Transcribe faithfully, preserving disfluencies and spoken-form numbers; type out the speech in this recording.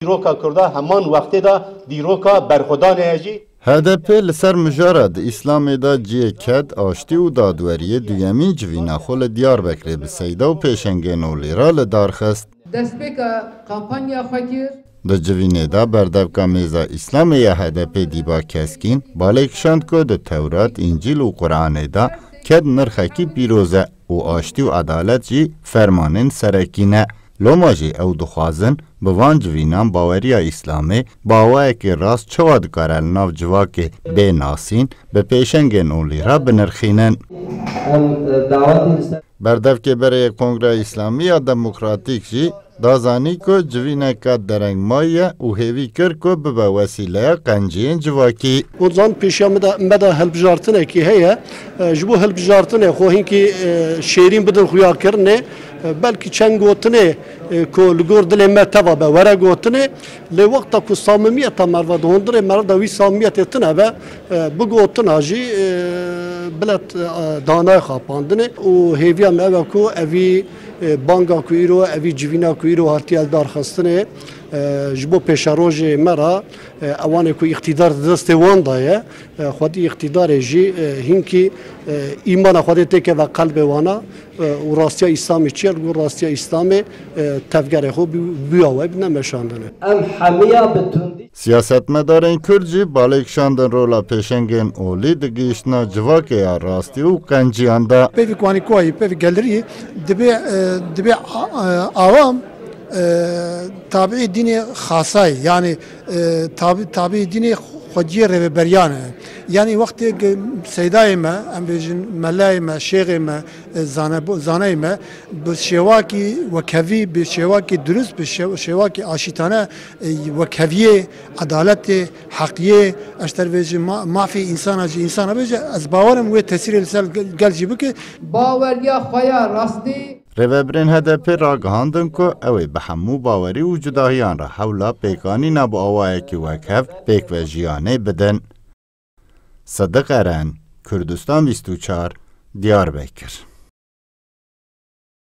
Dîroka Kurda heman wextê de dîroka berxwedanê ye jî. H D P li ser mijara di Îslamê de cihê ked, aştî û dadweriyê duyemîn civîna xwe li Diyarbekirê bi seyda û pêşengên olî re li dar xist. Destpêka kampanya xwe kir. Di civînê de berdevka mêza Îslamê ya H D P Dîba Keskîn balê kişand ku di Tewrat, Încîl û Quranê de ked nirxekî pîroz e û aştî û edalet jî fermanên serekî ne. Loma jî ew dixwazin bi van civînan baweriya Îslamê bi awayekî rast çawa dikare li nav civakê bê nasîn bi pêşengên olî re binirxînin. Em, e, dawetê li ser Berdevkê berê Kongreya Îslamî ya Demokratîk jî da zanîn ku civîneke derengmayî ye û hêvî kir ku bibe wesîleya qenciyên civakî. Hûn zan pêşiya me de, me de hilbijartinekî heye. E, ji bo hilbijartinê xwe hinkî, e, şêrîn bidin xuyakirinê. E, belkî çend gotinê, e, ku li gor dilê me teva be were gotinê. Lê wexta ku samimiyeta merve di hundirê merve de wî samimiyetê tune be, e, bi gotina jî, e, bilet, e, danayê xapandinê û hêviya me ew e ku evî, e, banga ku îro, evî civîna ku îro hatiye li dar xistinê, e, ji bo pêşerojê me re, e, ewanê ku îqtîdar di destê wan de ye, e, xwedî îqtîdarê jî, e, hinkî, e, îmana Xwedê têkeve qelbê wana, e, û rastiya Îslamê çi ye? Li gor rastiya Îslamê, e, tevgerê xwe bû-, bûya we bi nemeşandinê. Em hemiya bi tundî. Siyasetmedarên Kurd jî balê kişandin rola pêşengên olî di gihiştina civakê ya rastî û qenciyan de. Pevî Kuanîkuayî, pevî Gelirî dibê, e, dibê a-, e, awam, e, tabiî dînê xasayî, yanî, e, tabi-, tabiî dînê xwediyê rêveberiyan e. Yanî wextê ge-, seydayê me, em bêjin melayê me, şêxê me, e, zane-, zaneyê me, bi şêwakî wekhevî, bi şêwakî durist, bi şê-, şêwakî aşîtane, e, wekheviyê, edaletê, heqiyê, ez ji te re bêjim, ma-, mafê însana jî însana bêje, ez bawer im wê tesîrê li ser gel, gel jî bike. Baweriya xwe ya rastî. Rêvebirên H D P ragihandin ku ew ê bi hemû bawerî û cudahiyan re hewla pêkanîna bi awayekî wekhev pêkvejiyanê bidin. Sidiq Eren, Kurdistan bîst û çar, Diyarbekir.